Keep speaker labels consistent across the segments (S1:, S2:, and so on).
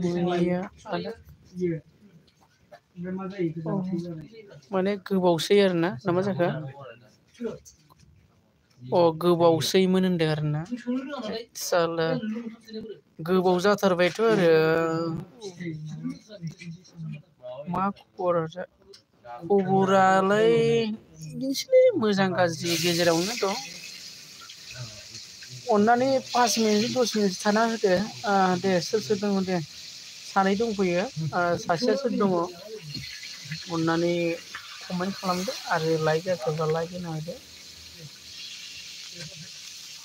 S1: बुनिया ada माने गोबावसै आरोना नामा जाखो गोबावसैमोन होनदों आरोना साला गोबाव जाथारबायथ' आरो मा खबरालाय बिदिनोसै मोजां गाज्रि गेजेरावनो दं अन्नानै 5 मिनिट 10 मिनिट थाना होदो दे सोर दङ दे सानै दंफैयो सासेया सोर दङ अन्नानै कमेन्ट खालामदो आरो लाइक जायाखैबा लाइक होना होदो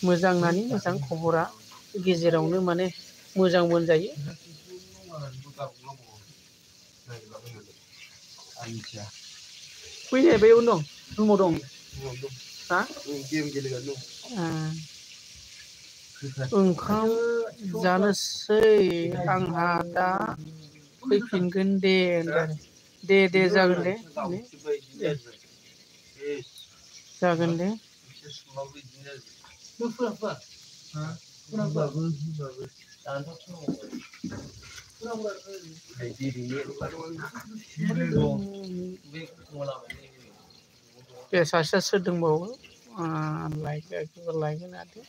S1: मोजां नानि मोजां खबरा गेजेरावनो माने मोजां मोनजायो फैनाय बेयावनो दं रुमाव दं हा गेम गेलेगासिनो दं ओंखाम जानोसै आंहा दा फैफिनगोन दे दे जागोन दे जागोन दे बे सासेया सोर दंबावो लाइक होनो हादो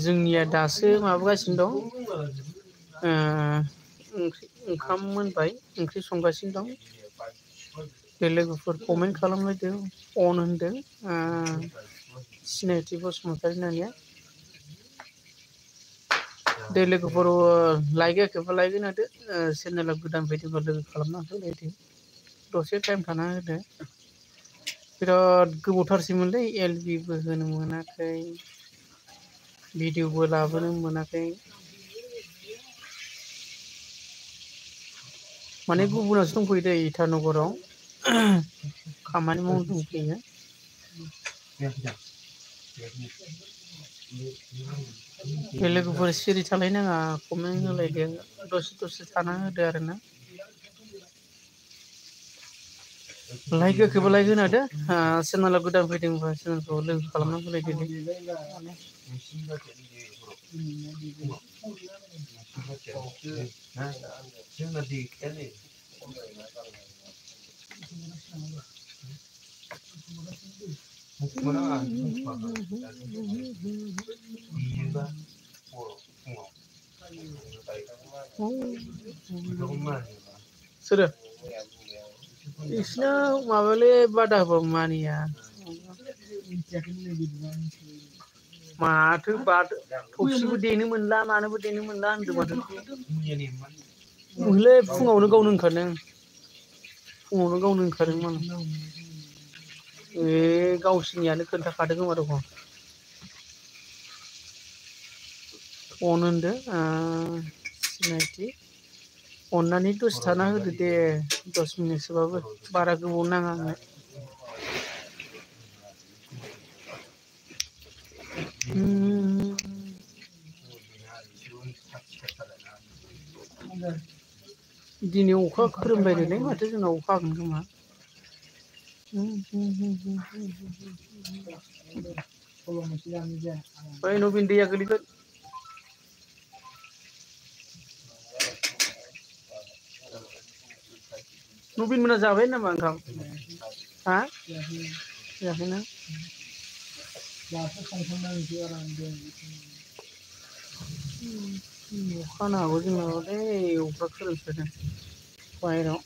S1: जोंनिया दासो माबागासिनो दं ओंखाम मोनबाय ओंख्रि संगासिनो दं बे लोगोफोर कमेन्ट खालामलायदों अन होनदों सिनायथि बसुमतारी होननाया दे लोगोफोर लाइक होयाखैबा लाइक होना होदो चेनेलाव गोदान फैदोंबा लोगो खालामना होलायदो दसे टाइम थाना होदो बिराद गोबावथारसैमोनलै एलबिबो होनो मोनाखै भिडिअबो लाबोनो मोनाखै माने गुबुनावसो दंफैयो दै इटानगराव खामानि मावनो दंफैयो बे लोगोफोर सिरि थालायनाङा कमेन्ट होलायदो दसे थाना होदो आरोना लाइक होयाखैबा लाइक होना होदो चेनेलाव गोदान फैदोंबा चेनेलखौ लोगो खालामना होलायदो सोरो बिसिना माबालै बादा होबाबो मानिया माथो थबसिबो देनो मोनला मानोबो देनो मोनला होनदों माथो ओंलै फुङावनो गावनो ओंखारदों मालाय गावसिनियानो खोन्थाखादों खोमा दख अन होनदो सिनायथि अन्नानै दसे थाना होदो दे 10 मिनिटसोबाबो बारा गोबाव नाङा आंनो दिनै अखा खोरोमलायदोंलै माथो जोंनाव अखा हागोन खोमा ओइ नबिन दैया गोलैगोन नबिन मोना जाबाय नामा ओंखाम हा जायाखैना अखा हानो हागौ जोंनाव दै अखा खोरोमसोदों बाहेराव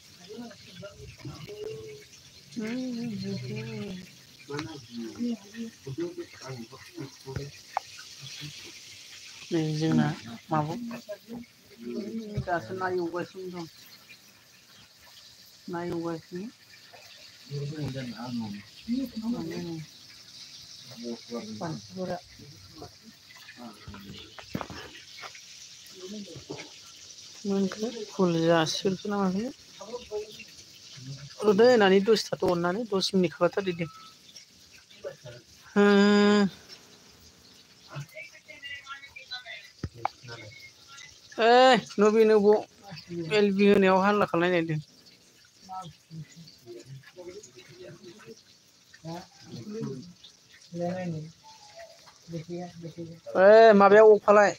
S1: नै जोंना माबा दासो ना एवगासिनो दं ना एवगासिनो मानसिफोरा मोनखो फुल जासिगोनसो नामाखै र'दै होननानै दसे थाथ' अननानै 10 मिनिट खालामथारदो दे नबिन अबाव एलबि होनायाव हाल्ला खालायनायदों माबायाव अफालाय